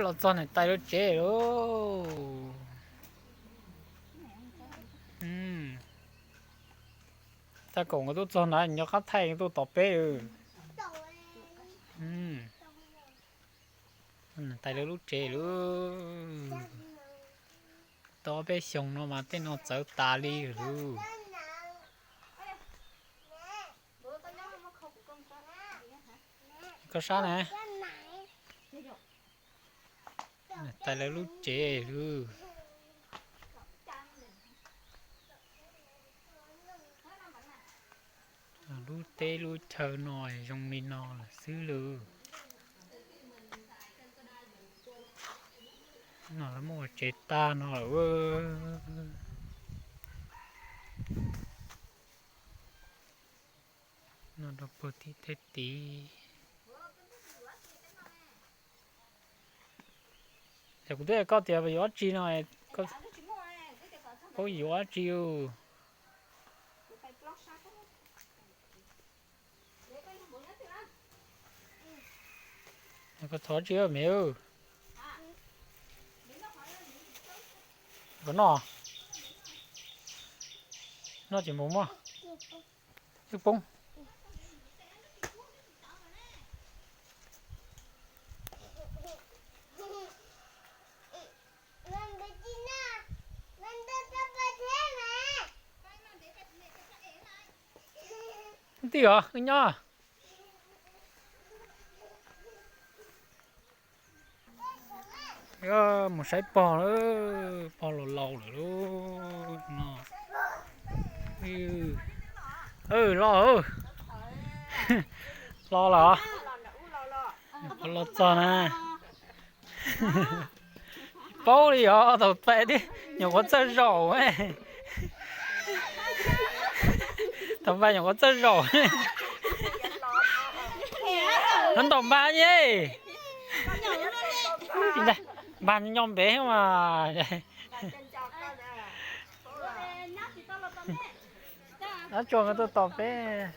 Los txog niam tais lub tsev lauj. Txaj kaum nkawd tuaj txog ntawd, nyob qab thaij tuaj tos peb. Niam tais lawv lub tsev lauj. Tau peb xyoo no mas tej no txawv tas li lauj. Koj sab na. Niam tais lawv lub tsev lauj. Lub teb lub chaw no zoo li no lawm xwb lauj. No lawv muab ua tsev tag no lawm. No rau puag tim tej tid. Yog kuv twb hais koj tias yuav dab tsi no, paub yuav dab tsi. Koj thov dab tsi me? Koj noj, noj tsis mus muaj, twb poob. Tij os, nyob. Mus saib pog, pog laus laus lawm lauj no. Los, los los. Pog los txog na. Paub li os, thaum pais tib nyuam qhuav txawj zaum. Thaum pais nyuam qhuav txawj zaum. Nov ntaus npag ye. Npag nyob npem mas. Ab, tsuas nkawd tuaj tos peb.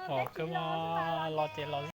Pom kawg mas, los ces los